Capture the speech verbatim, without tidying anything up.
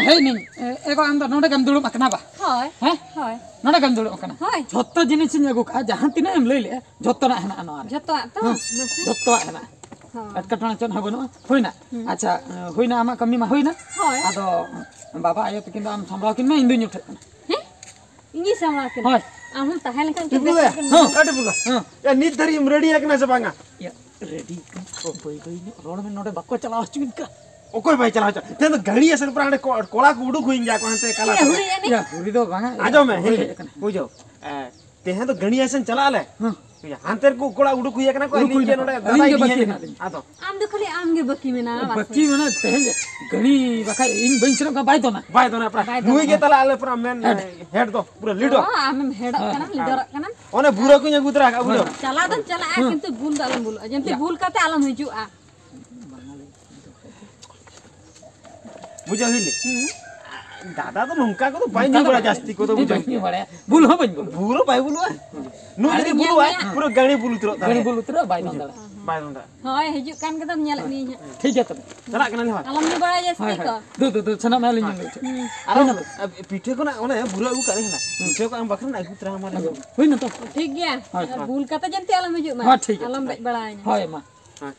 ᱦᱮᱡ ᱱᱤᱧ᱾ ᱮ, ᱮ ᱜᱚ, ᱟᱢ ᱫᱚ ᱱᱚᱰᱮ ᱜᱮᱢ ᱫᱩᱲᱩᱵ ᱟᱠᱟᱱᱟ ᱵᱟ? ᱦᱳᱭ᱾ ᱦᱮᱸ? ᱦᱳᱭ᱾ ᱱᱚᱰᱮ ᱜᱮᱢ ᱫᱩᱲᱩᱵ ᱟᱠᱟᱱᱟ? ᱦᱳᱭ᱾ ᱡᱷᱚᱛᱚ ᱡᱤᱱᱤᱥ ᱤᱧ ᱟᱹᱜᱩ ᱠᱟᱜᱼᱟ, ᱡᱟᱦᱟᱸ ᱛᱤᱱᱟᱹᱜ ᱮᱢ ᱞᱟᱹᱭ ᱞᱮᱜᱼᱟ, ᱡᱷᱚᱛᱚᱱᱟᱜ ᱦᱮᱱᱟᱜᱼᱟ ᱱᱚᱣᱟ ᱨᱮ᱾ ᱡᱷᱚᱛᱚᱣᱟᱜ ᱛᱚ? ᱦᱮᱸ, ᱢᱟᱥᱮ᱾ ᱡᱷᱚᱛᱚᱣᱟᱜ ᱦᱮᱱᱟᱜᱼᱟ᱾ ᱦᱳᱭ᱾ ᱮᱴᱠᱮᱴᱚᱬᱮ ᱪᱮᱫ ᱦᱚᱸ ᱵᱟᱹᱱᱩᱜᱼᱟ᱾ ᱦᱩᱭᱱᱟ? ᱦᱩᱸ᱾ ᱟᱪᱪᱷᱟ, ᱦᱩᱭᱱᱟ, ᱟᱢᱟᱜ ᱠᱟᱹᱢᱤ ᱢᱟ ᱦᱩᱭᱱᱟ᱾ ᱦᱳᱭ᱾ ᱟᱫᱚ ᱵᱟᱵᱟ ᱟᱭᱳ ᱛᱟᱹᱠᱤᱱ ᱫᱚ ᱟᱢ ᱥᱟᱢᱵᱲᱟᱣ ᱠᱤᱱ ᱢᱮ, ᱤᱧ ᱫᱩᱧ ᱩᱴᱷᱟᱹᱜ ᱠᱟᱱᱟ᱾ ᱦᱮᱸ? ᱤᱧᱤᱧ ᱥᱟᱢᱵᱲᱟᱣ ᱠᱤᱱᱟ? ᱦᱳᱭ᱾ ᱟᱢ ᱦᱚᱸᱢ ᱛᱟᱦᱮᱸ ᱞᱮᱱᱠᱷᱟᱱ ᱴᱤᱯᱞᱩ ᱫᱟᱭᱟ, ᱦᱮᱸ᱾ ᱦᱮᱸ, ᱴᱤᱯᱞᱩ ᱫᱟ᱾ ᱦᱮᱸ᱾ ᱮ, ᱱᱤᱛ ᱫᱷᱟᱹᱨᱤᱡ ᱮᱢ ᱨᱮᱰᱤ ᱟᱠᱟᱱᱟ ᱥᱮ ᱵᱟᱝᱟ? ᱭᱟ, ᱨᱮᱰᱤ ᱠᱟᱱᱟ᱾ ᱵᱟᱹᱭ ᱵᱟᱹᱭ ᱧᱚᱜ ᱨᱚᱲ ᱢᱮ, ᱱᱚᱰᱮ ᱵᱟᱠᱚ ᱪᱟᱞᱟᱣ ᱦᱚᱪᱚᱭᱮᱫ ᱠᱟᱱ᱾ ᱚᱠᱚᱭ ᱵᱟᱭ ᱪᱟᱞᱟᱣ ᱦᱚᱪᱚ? ᱛᱮᱦᱮᱧ ᱫᱚ ᱜᱟᱹᱲᱤ ᱟᱥᱮᱱ ᱯᱟᱨᱟ ᱦᱟᱸᱰᱮ ᱠᱚ-, ᱠᱚᱲᱟ ᱠᱚ ᱩᱰᱩᱠ ᱦᱩᱭᱮᱱ ᱜᱮᱭᱟ ᱠᱚ ᱦᱟᱱᱛᱮ ᱠᱟᱞᱟ ᱭᱟ, ᱛᱮ᱾ ᱦᱩᱲᱩ ᱮᱱᱮᱡ? ᱭᱟ, ᱦᱩᱲᱩ ᱫᱚ ᱵᱟᱝᱟ, ᱟᱸᱡᱚᱢ ᱢᱮ, ᱦᱩᱲᱩ ᱦᱤᱞᱤ, ᱦᱮᱡ ᱟᱠᱟᱱᱟ᱾ ᱵᱩᱡᱷᱟᱹᱣ᱾ ᱮ, ᱛᱮᱦᱮᱧ ᱫᱚ ᱜᱟᱹᱲᱤ ᱟᱥᱮᱱ ᱪᱟᱞᱟᱜ ᱟᱞᱮ᱾ ᱦᱮᱸ᱾ ᱦᱟᱱᱛᱮ ᱨᱮᱠᱚ ᱠᱚᱲᱟ ᱩᱰᱩᱠ ᱦᱩᱭ ᱟᱠᱟᱱᱟ ᱠᱚ, ᱩᱰᱩᱠ ᱦᱩᱭ ᱟᱹᱞᱤᱧ ᱜᱮ ᱟᱠᱟᱱᱟ᱾ ᱱᱚᱰᱮ ᱟᱹᱞᱤᱧ ᱜᱮ ᱫᱟᱫᱟ ᱵᱟᱹᱠᱤ ᱤᱫᱤᱭᱮ ᱦᱮᱱᱟᱜ ᱞᱤᱧᱟ᱾ ᱟᱫᱚ᱾ ᱟᱢ ᱫᱚ ᱠᱷᱟᱹᱞᱤ ᱟᱢ ᱜᱮ ᱵᱟᱹᱠᱤ ᱢᱮᱱᱟᱜᱼᱟ, ᱵᱟᱹᱠᱤ ᱵᱟᱥ᱾ ᱢᱮᱱᱟᱜᱼᱟ, ᱛᱮᱦᱮᱧ ᱜᱟᱹᱲᱤ ᱵᱟᱠᱷᱟᱡ ᱤᱧ ᱵᱟᱹᱧ ᱥᱮᱱᱚᱜ ᱠᱷᱟᱱ ᱵᱟᱭ ᱫᱚᱱᱟ᱾ ᱵᱟᱭ ᱫᱚᱱᱟ, ᱯᱨᱟ-, ᱵᱟᱭ ᱫᱚᱱᱟ᱾ ᱱᱩᱭ ᱜᱮ ᱛᱟᱦᱞᱮ ᱟᱞᱮ ᱯᱨᱟ ᱢᱮᱱ ᱦᱮᱰ᱾ ᱦᱮᱰ ᱫᱚ, ᱯᱩᱨᱟᱹ ᱞᱤᱰᱚᱨ᱾ ᱚ, ᱟᱢᱮᱢ ᱦᱮᱰᱚᱜ ᱦᱮᱸ᱾ ᱠᱟᱱᱟ, ᱦᱮᱸ᱾ ᱞᱤᱰᱚᱨᱚᱜ ᱠᱟᱱᱟᱢ᱾ ᱚᱱᱮ ᱵᱩᱨᱟᱹ ᱠᱚᱧ ᱟᱹᱜᱩ ᱛᱚᱨᱟ ᱠᱟᱜᱼᱟ, ᱵᱩᱡᱷᱟᱹᱣ᱾ ᱦᱮᱸ᱾ ᱪᱟᱞᱟᱣ ᱫᱚᱢ ᱪᱟᱞᱟᱜᱼᱟ, ᱦᱮᱸ᱾ ᱠᱤᱱᱛᱩ ᱵᱷᱩᱞ ᱫᱚ ᱟᱞᱚᱢ ᱵᱷᱩᱞᱚᱜᱼᱟ, ᱡᱮᱢᱛᱤ ᱭᱟ᱾ ᱵᱷᱩᱞ ᱠᱟᱛᱮ ᱟᱞᱚᱢ ᱦᱤᱡᱩᱜᱼᱟ᱾ ᱵᱩᱡᱷᱟᱹᱣ ᱦᱩᱭ ᱞᱮ᱾ ᱦᱩᱸ᱾ ᱫᱟᱫᱟ ᱫᱚ ᱱᱚᱝᱠᱟ ᱠᱚᱫᱚ ᱵᱟᱭ ᱧᱩ ᱵᱟᱲᱟ ᱡᱟᱹᱥᱛᱤ ᱠᱚᱫᱚ, ᱤᱧ ᱵᱩᱡᱷᱟᱹᱣ᱾ ᱵᱟᱹᱧ ᱧᱩ ᱵᱟᱲᱟᱭᱟ᱾ ᱵᱩᱞ ᱦᱚᱸ ᱵᱟᱹᱧ ᱵᱩᱞᱟ᱾ ᱵᱩᱞ ᱦᱚᱸ ᱵᱟᱭ ᱵᱩᱞᱩᱜᱼᱟ᱾ ᱱᱩᱭ ᱟᱨ ᱡᱩᱫᱤ ᱧᱮᱞ ᱵᱩᱞᱩᱜᱼᱟᱭ, ᱢᱮᱭᱟ᱾ ᱯᱩᱨᱟᱹ ᱜᱟᱹᱲᱤ ᱵᱩᱞ ᱩᱛᱟᱹᱨᱚᱜ ᱜᱟᱹᱲᱤ ᱛᱟᱞᱮᱭᱟ᱾ ᱵᱩᱞ ᱩᱛᱟᱹᱨᱚᱜᱼᱟ, ᱵᱟᱭ ᱫᱚᱱ ᱫᱟᱲᱮᱭᱟᱜᱼᱟ᱾ ᱵᱟᱭ ᱫᱚᱱ ᱫᱟᱲᱮᱭᱟᱜᱼᱟ᱾ ᱦᱳᱭ, ᱦᱤᱡᱩᱜ ᱠᱟᱱ ᱜᱮᱫᱚᱢ ᱧᱮᱞᱮᱫ ᱢᱤᱭᱟᱹᱧ ᱦᱟᱸᱜ᱾ ᱴᱷᱤᱠ ᱜᱮᱭᱟ ᱛᱚᱵᱮ᱾ ᱪᱟᱞᱟᱜ ᱠᱟᱱᱟᱞᱮ, ᱦᱳᱭ᱾ ᱟᱞᱚᱢ ᱧᱩ ᱵᱟᱲᱟᱭᱟ ᱡᱟᱹᱥᱛᱤ ᱦᱳᱭ, ᱦᱳᱭ᱾ ᱛᱚ᱾ ᱫᱩ, ᱫᱩ, ᱫᱩ, ᱥᱟᱱᱟᱢ ᱟᱞᱤᱧ ᱧᱮᱞ ᱦᱚᱪᱚ᱾ ᱦᱩᱸ᱾ ᱟᱨ ᱦᱩᱭᱱᱟ ᱛᱚ? ᱯᱤᱴᱷᱟᱹ ᱠᱷᱚᱱᱟᱜ ᱚᱱᱮ ᱵᱩᱨᱟᱹ ᱟᱹᱜᱩ ᱠᱟᱜ ᱢᱮ ᱦᱟᱸᱜ᱾ ᱦᱩᱸ᱾ ᱯᱤᱴᱷᱟᱹ ᱠᱚ ᱟᱢ ᱵᱟᱠᱷᱨᱟ ᱟᱹᱜᱩ ᱛᱚᱨᱟ ᱟᱢᱟ᱾ ᱦᱩᱭᱱᱟ ᱛᱚ? ᱴᱷᱤᱠ ᱜᱮᱭᱟ᱾ ᱦᱳᱭ᱾ ᱟᱨ ᱵᱩᱞ ᱠᱟᱛᱮ ᱡᱟᱹᱱᱛᱤ ᱟᱞᱚᱢ ᱦᱤᱡᱩᱜ ᱢᱟ᱾ ᱦᱳᱭ, ᱴᱷᱤᱠ ᱜᱮᱭᱟ᱾ ᱟᱞᱚᱢ ᱫᱮᱡ ᱵᱟᱲᱟᱭᱟ᱾ ᱦᱳᱭ, ᱢᱟ᱾ ᱦᱳᱭ᱾